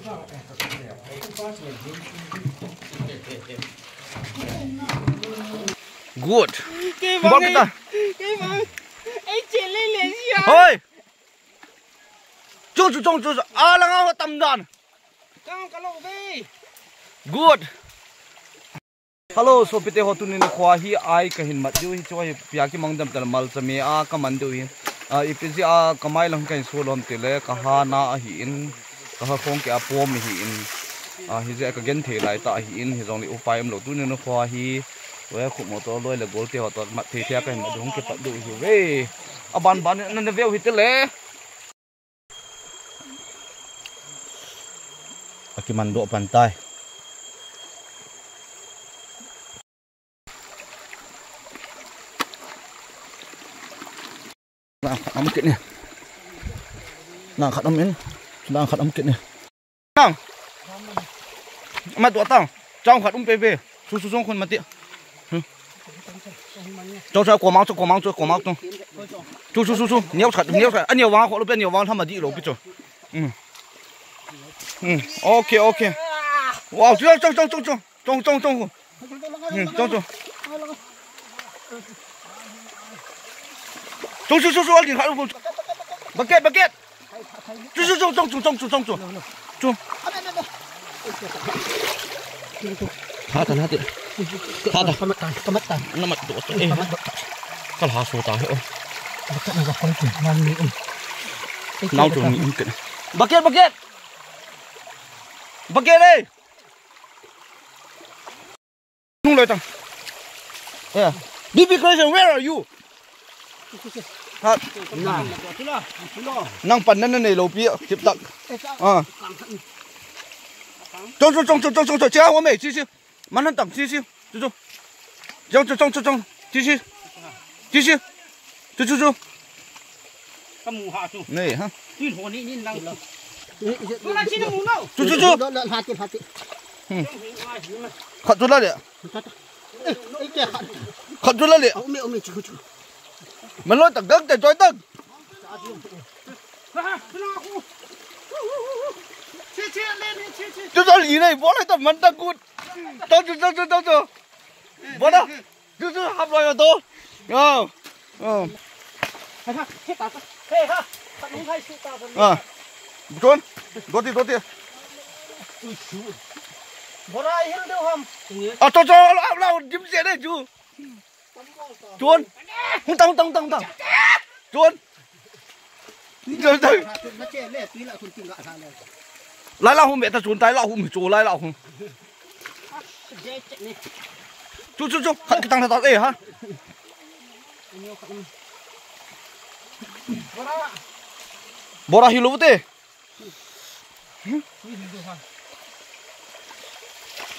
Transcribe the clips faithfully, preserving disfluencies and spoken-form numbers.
Good. Kei bol vang kita. Kei bang. Ei che le le sia. Hoi. Chung chu, chung chu. Alanga ho tam dan. Kang ka lo ve. Good. Hello, sopite ho, tuni nikho hi ai kahin mat diu hi chu hi pia kimang dam tal malcha me a kaman diu hi. A, ipi jeh a kamai lang kahin so lom tile kahana ahin, kaha khong kia pom ahin. A, hijeh a kagenthei lai ta ahin, hijongle upai umlou tuni nikho hi. We khu mo to loi le gol te ho to mat thei thei a kahin mat diu hung kipat diu hi ve. Aban ban nana veu hitile. Akiman doh pan tai. Nang khat um kit ni. Nang khat um in. Nang khat um kit ni. Nang. Ama tu atang. Chang khat um pe pe. Su su song khun mati. Chau chau komang chu, komang chu, komang chu. Chu chu chu chu. Neo khat, neo khat. Aneo wang kho lo pe, neo wang thama di lo pi chu. Mm. Mm. Okay, okay. Wow, chu chong chong chong chong. Chong chong chong. Hmm, chong chong. Chong chong chong chong, alin khat. Bucket, bucket. Chong chong chong chong chong chong chong chong. Chong. Tha ta, tha ta. Tha ta. Kamat ta, kamat ta. Namat to to. Eh. Kamat to. Kal ha so ta he o. Bucket na bucket. Nang ni um. Nang chong ni um ke. Bucket, bucket. Bucket eh. Nung loi tang. Yeah. B B Creation, where are you? Ha. Nang pan nan nei lo pi, tip tak. Ah. Chong, chong, chong, chong, chong, chong, chong, chia ho mei, chi, chi. Man nan tang, chi, chi. Chu, chu. Chong, chong, chong, chong, chong. Chi, chi. Chi, chi. Chu, chu, chu. Ka mu ha chu. Nei, ha. Tui ho ni, ni lang. Tu la chi na mu no. Chu, chu, chu. Lo, lo, hati, hati. Hmm. Khat chu la le. Eh, eh, ke khat. Khat chu la le. Umi, umi, chu, chu. Man lo tak, tak, tak, tak. Ha, ha, na ku. Che, che, le, le, che, che. Chu, chu, li nei, bo le ta man ta kut. Tau chu, tau chu, tau chu. Bo da. Chu chu hap loi to. Yo. Oh. Ah. Chun. Doti, doti. Bora hil deu ham. Ah, to, to, la, la, dim se de chu. Chun. Hung tang, hung tang, hung tang, hung tang. Chun. Lai la hum be ta chun tai la hum chu lai la hum. Chu chu chu khat kitang ta eh ha. Bora hi lo te.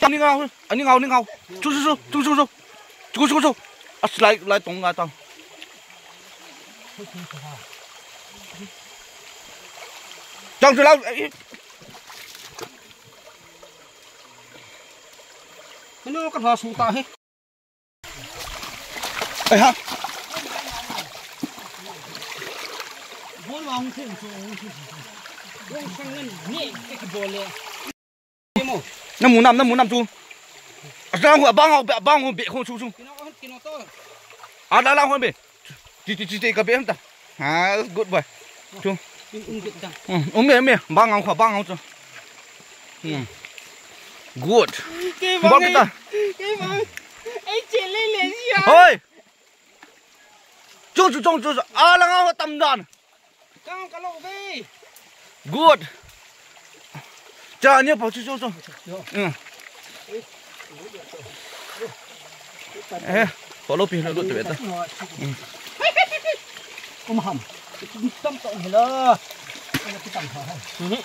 Ani ngau, ani ngau, ani ngau. Chu chu chu, chu chu chu. Chu chu chu. As lai lai tong nga tang. Chang chu lau. Mano ka ha su ta he. Ai ha. Bol wa hung thim chu hung thim. Bol sang ngan ni ke bol le. Namu nam, namu nam chu. Asang hu abang hu, abang hu be hu chu chu. Kino, kino to. Ada la hu be. Ti, ti, ti, ti, ka be ta. Ha, good boy. Chu. Um, um, um, um, um, bang ang hu, bang ang chu. Hmm. Good. Bang kita. Ei che le le sia. Hoi. Chu chu chu chu. Ala nga ho tam dan. Kang ka lo ve. Good. Cha ni pa chu chu chu. Yo. Hmm. Eh, follow pi lo tu ve ta. Hmm. Um ham. Tam to hela. Tam ha. Hmm.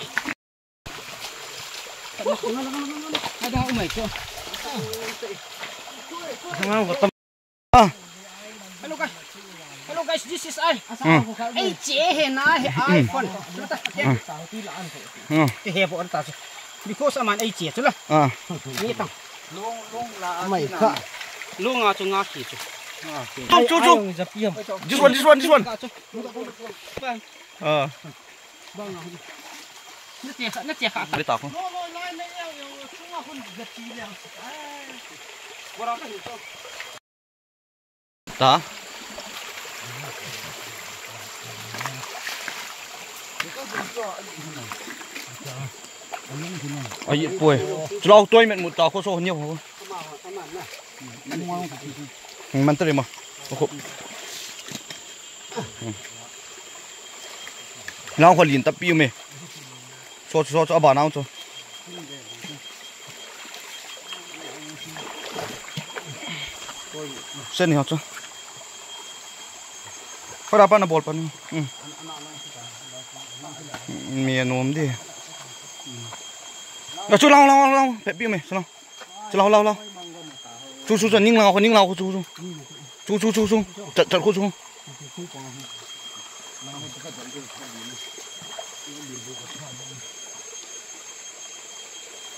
Ada umai ko. Hello guys. Hello guys, this is I. Hmm. Ei che he na he iPhone. Hmm. Te he bo ta. Because aman ei che chu la. Ah. Ni tang. Mai ka. Long a chu nga ki chu. Chu chu chu. This one, this one, this one. Ah. Beta ko. Ta. Ai, poi. Chulau toi met mu ta ko so ni ho. Man tari ma. Ko. Lang ko lin tapi me. So, so, so, aba nau so. Sen ni ho so. Para pa na bol pa ni. Hmm. Mi anom di. Na chu lang, lang, lang, lang. Pe pi me, so. Chu lau, lau, lau. Chu, chu, chu, ning lau, ning lau, chu, chu. Chu, chu, chu, chu. Chat, chat, chu.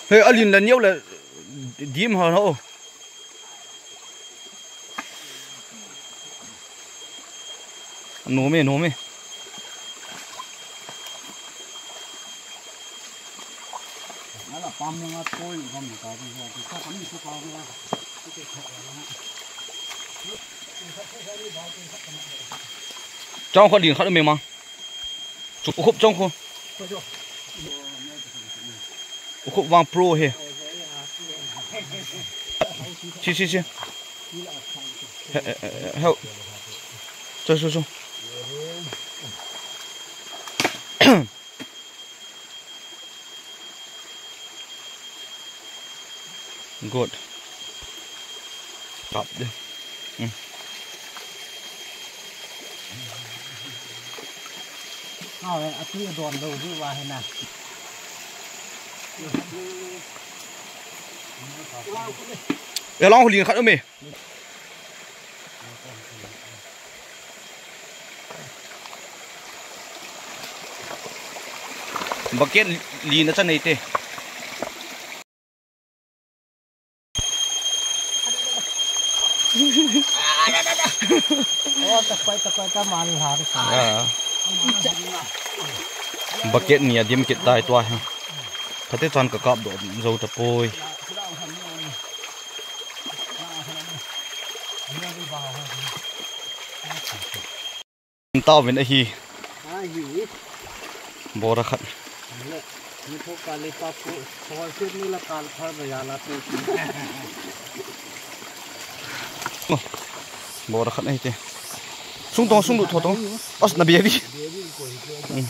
He, alin la niau la dim ha, ha. Nom e, nom e. Chong kho lin khat me ma. Chu khup chong kho. Khup vang pro he. Si, si, si. He, he, he, he. Chu, chu, chu. Good. Kap de. Hmm. Aw, eh, ati don lo ju wa he na. E long hu lin khat um e. Bucket li na cha nei te. Oh, ta koi, ta koi, ta man la re sa. Ah. Bucket ni adim kit tai tua ha. Kate chan ka kap doh jou tapoi. Tauvin ahi. Ahi. Bora khat. Le, ni tho ka le pa pu, tho se ni la kal phar ba ya la tu. Bora khat ahi te. Sung tong, sung lu tho tong. As na baby. Baby ko hi ke. Hmm.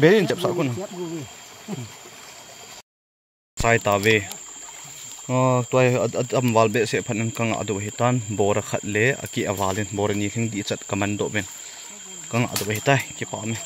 Baby in chap sa kun. Sai ta ve. Oh, tua hi a, a, a, am val behseh phat in ka ngah doh hi tan, bora khat le, a ki a val in, bora ni hling di chat ka man doh ven. Ka ngah doh hi tai, kipa me.